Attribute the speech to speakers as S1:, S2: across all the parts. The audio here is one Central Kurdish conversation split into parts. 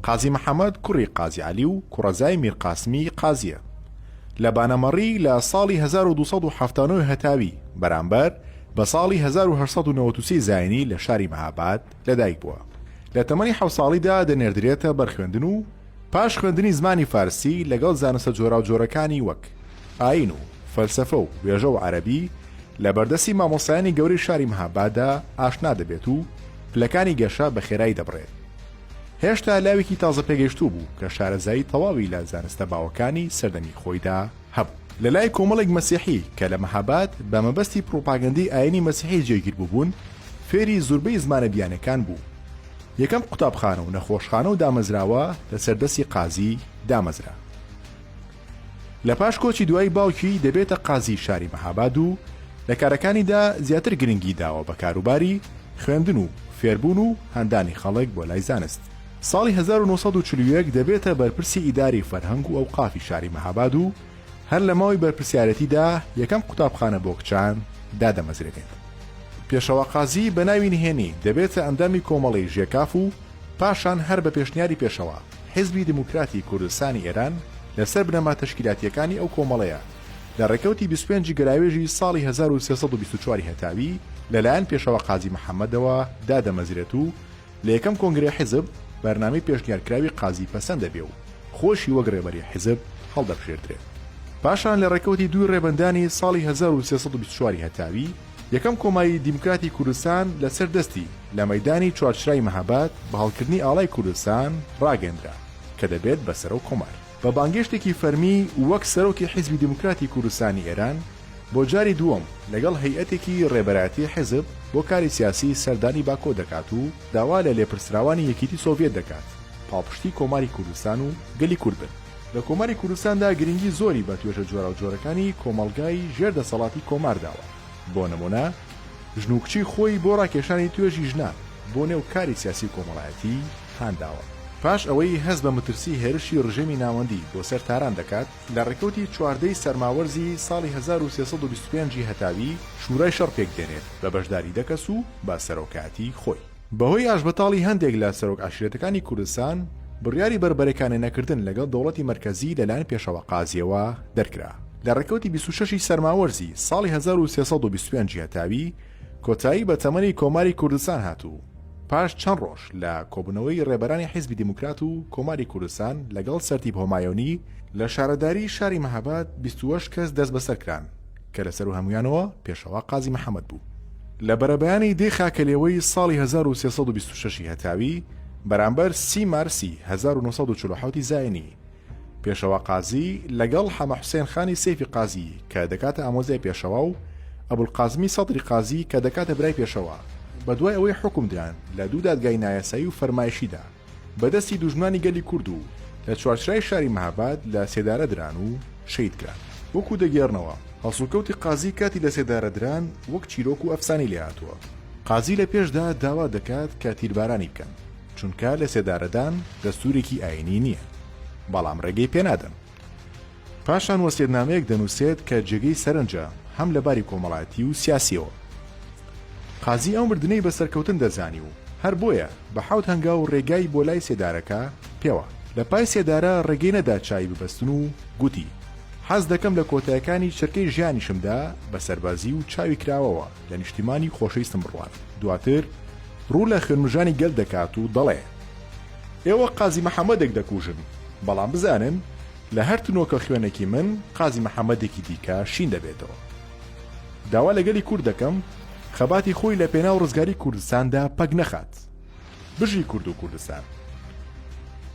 S1: قازی محەمەد کوڕی قازی عەلی و کوڕەزای میر قاسمی قازییە. لە بانەمەڕی لە ساڵی 1279 هەتاوی بەرامبەر بە ساڵی 1893 زاینی لە شاری مەهاباد لەدایک بووە. لە تەمەنی حەوت ساڵیدا دەنێردرێتە بەر خوێندن و پاش خوێندنی زمانی فارسی لەگەڵ زانستە جۆراوجۆرەکانی وەک ئایین و فەلسەفە و وێژە و عەرەبی لە بەردەستی مامۆستایانی گەورەی شاری مهاباددا ئاشنا دەبێت و پلەکانی گەشە بە خێرایی دەبڕێت. هێشتا لاوێکی تازەپێگەیشتوو بوو کە شارەزایی تەواوی لە زانستە باوەکانی سەردەمی خۆیدا هەبوو. لە لای کۆمەڵێک مەسیحی کە لە مهاباد بە مەبەستی پڕوپاگەندەی ئایینی مەسیحی جێگیر بووبوون، فێری زوربەی زمانە بیانەکان بوو. یەکەم قوتابخانە و نەخۆشخانە و دامەزراوە لەسەر دەستی قازی دامەزرا. لە پاش کۆچی دوایی باوکی دەبێتە قازی شاری مەهاباد و لە کارەکانیدا زیاتر گرنگی داوە بە کاروباری خوێندن و فێربوون و هاندانی خەڵک بۆ لای زانست. ساڵی 1941 دەبێتە بەرپرسی ئیداری فەرهەنگ و ئەوقافی شاری مەهاباد و هەر لە ماوەی بەرپرسیارێتیدا یەکەم قوتابخانە بۆ کچان دادەمەزرێنێت. پێشەوا قازی بە ناوی نهێنی دەبێتە ئەندامی کۆمەڵەی ژێکاف و پاشان هەر بە پێشنیاری پێشەوا، حیزبی دیموکراتی کوردستانی ئێران لەسەر بنەما تەشکیلاتییەکانی ئەو کۆمەڵەیە لە ڕێکەوتی 25 ی گەلاوێژی ساڵی 1324 هەتاوی لەلایەن پێشەوا قازی محەممەدەوە دادەمەزرێت و لە یەکەم کۆنگرەی حیزب بەرنامەی پێشنیارکراوی قازی پەسەند دەبێ و خۆشی وەک ڕێبەری حیزب هەڵدەبژێردرێ. پاشان لە ڕێکەوتی دووی ڕێبەندانی ساڵی 1324 هەتاوی، یەکەم کۆماری دیموکراتی کوردستان لە سەر دەستی لە مەیدانی چوارچرای مەهاباد بە هەڵکردنی ئاڵای کوردستان ڕاگەیەندرا کە دەبێت بە سەرۆک کۆمار. بە بانگێشتێکی فەرمی وەک سەرۆکی حیزبی دیموکراتی کوردستانی ئێران بۆ جاری دووەم لەگەڵ هەیئەتێکی ڕێبەرایەتی حیزب بۆ کاری سیاسی سەردانی باکۆ دەکات و داوا لە لێپرسراوانی یەکیتی سۆڤیەت دەکات پاڵپشتی کۆماری کوردستان و گەلی کورد بن. لە کۆماری کوردستاندا گرنگی زۆری بە توێژە جۆراوجۆرەکانی کۆمەڵگای ژێر دەسەڵاتی کۆمار داوە، بۆ نموونە ژن و کچی خۆی بۆ ڕاکێشانی توێژی ژنان بۆ نێو کاری سیاسی و کۆمەڵایەتی هان داوە. پاش ئەوەی هەست بە مترسی هێرشی ڕژێمی ناوەندی بۆ سەر تاران دەکات، لە ڕێکەوتی 14 ی سەرماوەرزی ساڵی 1325 ی هەتاوی شورای شەڕ پێک دێنێت بە بەشداری دە کەس و بە سەرۆکایەتی خۆی. بەهۆی ئاشبەتاڵی هەندێک لە سەرۆک عەشیرەتەکانی کوردستان، بڕیاری بەربەرەکانێ نەکردن لەگەڵ دەوڵەتی مەرکەزی لەلایەن پێشەوا قازییەوە دەرکرا. لە ڕێکەوتی 26 ی سەرماوەرزی ساڵی 1325 ی هەتاوی، کۆتایی بە تەمەنی کۆماری کوردستان هات و پاش چەند ڕۆژ لە کۆبوونەوەی ڕێبەرانی حیزبی دیموکرات و کۆماری کوردستان لەگەڵ سەرتیپ هۆمایۆنی لە شارەداریی شاری مەهاباد 28 کەس دەستبەسەر کران کە لە سەروو هەموویانەوە پێشەوا قازی محەمەد بوو. لە بەرەبەیانی دەی خاکەلێوەی ساڵی 1326 ی هەتاوی بەرامبەر سی مارسی 1947 ی زایینی، پێشەوا قازی لەگەڵ حەمە حوسێن خانی سەیفی قازی کە دەکاتە ئامۆزای پێشەوا و ئەبولقاسمی سەدری قازی کە دەکاتە برای پێشەوا، بە دوای ئەوەی حوکم دران لە دوو دادگای نایاسایی و فەرمایشیدا بە دەستی دوژمنانی گەلی کورد و لە چوارچرای شاری مەهاباد لە سێدارە دران و شەهید کران. وەکوو دەگێڕنەوە، هەڵسوکەوتی قازی کاتی لە سێدارە دران وەک چیرۆک و ئەفسانەی لێ هاتووە. قازی لە پێشدا داوا دەکات کە تیربارانی بکەن، چونکە لەسێدارەدان دەستوورێکی ئایینی نییە، بەڵام ڕێگەی پێنادەن. پاشان وەسیەتنامەیەک دەنووسێت کە جێگەی سەرنجە هەم لە باری کۆمەڵایەتی و سیاسییەوە. قازی ئەو مردنەی بە سەرکەوتن دەزانی و هەر بۆیە بە حەوت هەنگاو ڕێگای بۆ لای سێدارەکە پێوا. لە پای سێدارە ڕێگەی نەدا چاوی ببەستن و گوتی، حەز دەکەم لە کۆتایەکانی چرکەی ژیانیشمدا بە سەربازی و چاوی کراوەوە لە نیشتیمانی خۆشەویستم بڕوانم. دواتر ڕوو لە خوێنمژانی گەل دەکات و دەڵێ، ئێوە قازی محەمەدێک دەکوژن، بەڵام بزانن لە هەر تنۆکە خوێنێکی من قازی محەمەدێکی دیکە شین دەبێتەوە. داوا لە گەلی کورد دەکەم خەباتی خۆی لە پێناو ڕزگاری کوردستاندا پەک نەخات. بژی کورد و کوردستان.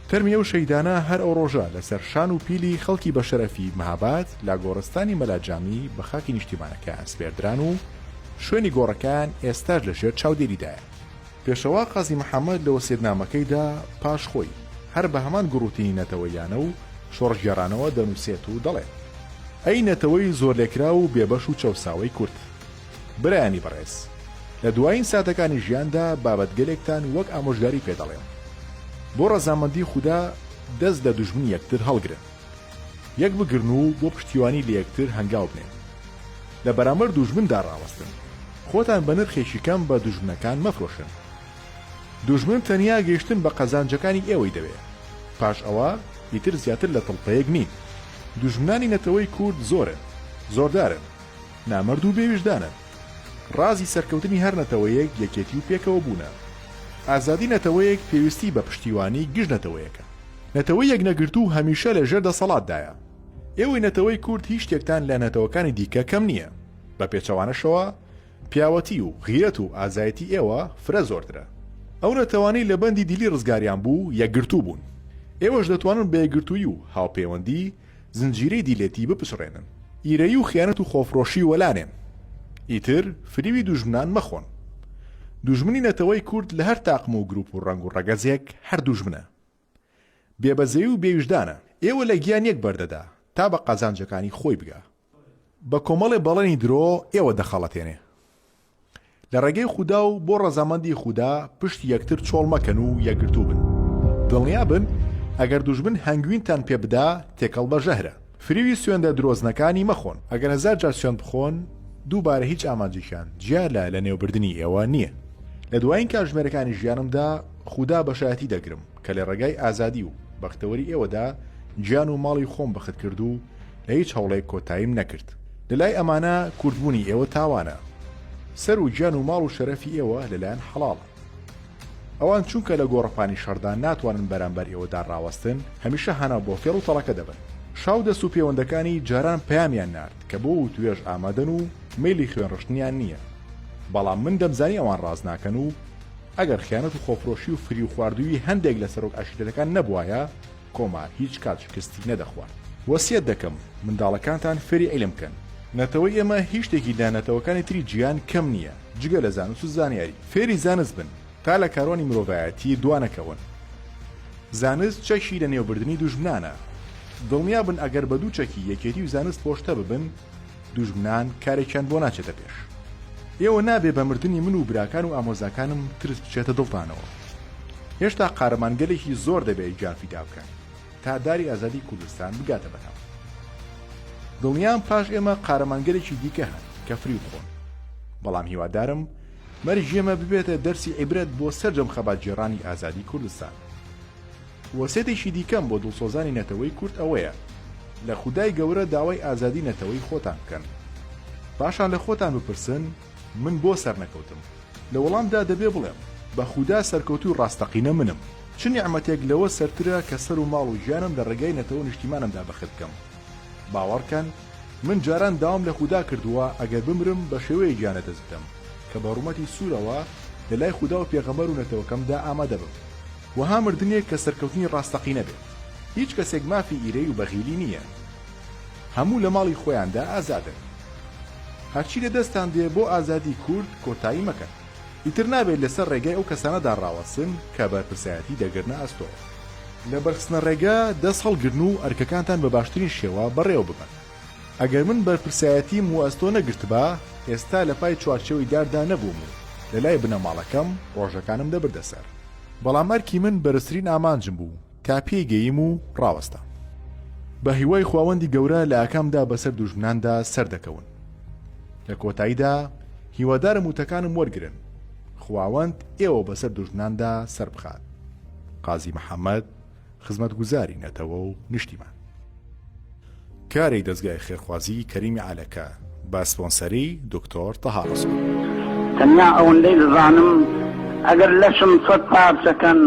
S1: تەرمی ئەو شەهیدانە هەر ئەو ڕۆژە لە سەر شان و پیلی خەڵکی بەشەرەفی مهاباد لە گۆڕستانی مەلا جامی بە خاکی نیشتیمانەکەیان سپێردران و شوێنی گۆڕەکەیان ئێستاش لە ژێر چاودێریدایە. پێشەوا قازی محەمەد لە وەسیەتنامەکەیدا پاش خۆی، هەر بە هەمان گوڕوتینی نەتەوەییانە و شۆڕشگێڕانەوە دەنووسێت و دەڵێت، ئەی نەتەوەی زۆرلێکراو و بێبەش و چەوساوەی کورد! برایانی بەڕێز! لە دوایین ساتەکانی ژیاندا بابەتگەلێکتان وەک ئامۆژگاری پێ دەڵێم. بۆ ڕەزامەندی خودا دەست لە دوژمنی یەکتر هەڵگرن. یەک بگرن و بۆ پشتیوانی لە یەکتر هەنگاو بنێن. لە بەرامبەر دوژمندا ڕاوەستن. خۆتان بە نرخێکی کەم بە دوژمنەکان مەفرۆشن. دوژمن تەنیا گەیشتن بە قەزانجەکانی ئێوەی دەوێ. پاش ئەوە ئیتر زیاتر لە تڵپەیەک نین. دوژمنانی نەتەوەی کورد زۆرن، زۆردارن، نامەرد و بێویژدانن. ڕازی سەرکەوتنی هەر نەتەوەیەک یەکێتی و پێکەوەبوونە. ئازادی نەتەوەیەک پێویستی بە پشتیوانی گشت نەتەوەیەکە. نەتەوەی یەکنەگرتوو هەمیشە لە ژێر دەسەڵاتدایە. ئێوەی نەتەوەی کورد هیچ شتێکتان لە نەتەوەکانی دیکە کەم نییە. بە پێچەوانەشەوە پیاوەتی و غیرەت و ئازایەتی ئێوە فرە زۆرترە. ئەو نەتەوانەی لە بەندی دیلی ڕزگاریان بوو یەکگرتوو بوون. ئێوەش دەتوانن بە یەکگرتوویی و هاوپەیوەندی زنجیرەی دیلێتی بپچڕێنن. ئیرەیی و خیانەت و خۆفرۆشی وەلانێن. ئیتر فریوی دوژمنان مەخۆن. دوژمنی نەتەوەی کورد لە هەر تاقم و گروپ و ڕەنگ و ڕەگەزێک هەر دوژمنە. بێبەزەیی و بێویژدانە. ئێوە لە گیان یەک بەردەدا تا بە قازانجەکانی خۆی بگا. بە کۆمەڵێ بەڵێنی درۆ ئێوە دەخەڵەتێنێ. لە ڕێگەی خودا و بۆ ڕەزامەندی خودا پشتی یەکتر چۆڵ مەکەن و یەکگرتوو بن. دڵنیا بن ئەگەر دوژمن هەنگوینتان پێ بدا تێکەڵ بە ژەهرە. فریوی سوێندە درۆزنەکانی مەخۆن. ئەگەر 1000 جار سوێند بخۆن دووبارە هیچ ئامانجێکیان جیا لە لەنێوبردنی ئێوە نییە. لە دوایین کاتژمێرەکانی ژیانمدا خودا بە شایەتی دەگرم کە لە ڕێگای ئازادی و بەختەوەری ئێوەدا گیان و ماڵی خۆم بەخت کرد و لە هیچ هەوڵێک کۆتاییم نەکرد. لە لای ئەمانە کوردبوونی ئێوە تاوانە. سەر و گیان و ماڵ و شەرەفی ئێوە لە لایان حەڵاڵە. ئەوان چونکە لە گۆڕەپانی شەڕدا ناتوانن بەرامبەر ئێوەدا ڕاوەستن، هەمیشە هانا بۆ فێڵ و تەڵەکە دەبەن. شا و دەست و پێوەندەکانی جاران پەیامیان نارد کە بۆ وتوێژ ئامادەن و مەیلی خوێنڕشتنیان نییە. بەڵام من دەمزانی ئەوان ڕاست ناکەن و ئەگەر خیانەت و خۆفرۆشی و فریوخواردوویی هەندێک لە سەرۆک عەشیرەتەکان نەبوایە، کۆمار هیچ کات شکستی نەدەخوارد. وەسیەت دەکەم منداڵەکانتان فێری عیلم بکەن. نەتەوەی ئێمە هیچ شتێکی لە نەتەوەکانی تری جیهان کەم نییە جگە لە زانست و زانیاری. فێری زانست بن تا لە کاروانی مرۆڤایەتی دوانەکەون. زانست چەکی لەنێوبردنی دوژمنانە. دڵنیا بن ئەگەر بە دوو چەکی یەکێتی و زانست پۆشتە ببن، دوژمنان کارێکیان بۆ ناچێتە پێش. ئێوە نابێ بە مردنی من و براکان و ئامۆزاکانم ترس بچێتە دڵتانەوە. هێشتا قارەمانگەلێکی زۆر دەبێ گیان فیدا بکەن تا داری ئازادی کوردستان بگاتە بەرهەم. دڵنیام پاش ئێمە قارەمانگەلێکی دیکە هەن کە فریو بخۆن. بەڵام هیوادارم مەرگی ئێمە ببێتە دەرسی عیبرەت بۆ سەرجەم خەباتگێڕانی ئازادی کوردستان. وەسێتێکی دیکەم بۆ دڵسۆزانی نەتەوەی کورد ئەوەیە، لە خودای گەورە داوای ئازادی نەتەوەی خۆتان بکەن. پاشان لە خۆتان بپرسن من بۆ سەرنەکەوتم؟ لە وەڵامدا دەبێ بڵێم، بە خودا سەرکەوتووی ڕاستەقینە منم. چ نیعمەتێک لەوە سەرترە کە سەر و ماڵ و گیانم لە ڕێگای نەتەوە و نیشتیمانمدا بەخت بکەم؟ باوەڕکەن من جاران داوام لە خودا کردووە ئەگەر بمرم بە شێوەیەک گیان لەدەست بدەم کە بە ڕوومەتی سوورەوە لە لای خودا و پێغەمبەر و نەتەوەکەمدا ئامادە بم. وەها مردنێک کە سەرکەوتنی ڕاستەقینە بێت. هیچ کەسێک مافی ئیرەی و بەغیلی نییە. هەموو لە ماڵی خۆیاندا ئازادن. هەرچی لە دەستتان دێ بۆ ئازادی کورد کۆتایی مەکەن. ئیتر نابێت لەسەر ڕێگای ئەو کەسانەدا ڕاوەستن کە بەرپرسایەتی دەگرنە ئەستۆ. لە بەرخستنە ڕێگا دەست هەڵگرن و ئەرکەکانتان بە باشترین شێوە بەڕێوە ببەن. ئەگەر من بەرپرسایەتیم وەئەستۆ نەگرتبا، ئێستا لە پای چوارچێوەی داردا نەبووم و لە لای بنەماڵەکەم ڕۆژەکانم دەبردە سەر. بەڵام ئەرکی من بەرزترین ئامانجم بوو تا پێی گەییم و ڕاوەستام. بە هیوای خواوەندی گەورە لە ئاکامدا بەسەر دوژمناندا سەردەکەون. لە کۆتاییدا هیوادارم وتەکانم وەرگرن. خواوەند ئێوە بەسەر دوژمناندا سەربخات. قازی محەمەد، خزمەتگوزاری نەتەوە و نیشتیمان. کاری دەزگای خێرخوازی کەریمی عەلەکە بە سپۆنسەری دکتۆر تەها ڕەسوڵ.
S2: تەنیا ئەوەندەی دەزانم ئەگەر لەشم سەت پارچە کەن،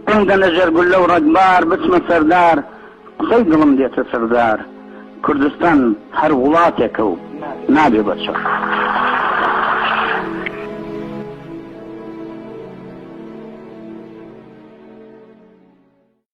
S2: بمدەنە ژێر گوللە و ڕەگبار بچمە سەردار، قسەی دڵم دێتە سەردار. کوردستان هەر وڵاتێکە و نابێ بە چەک.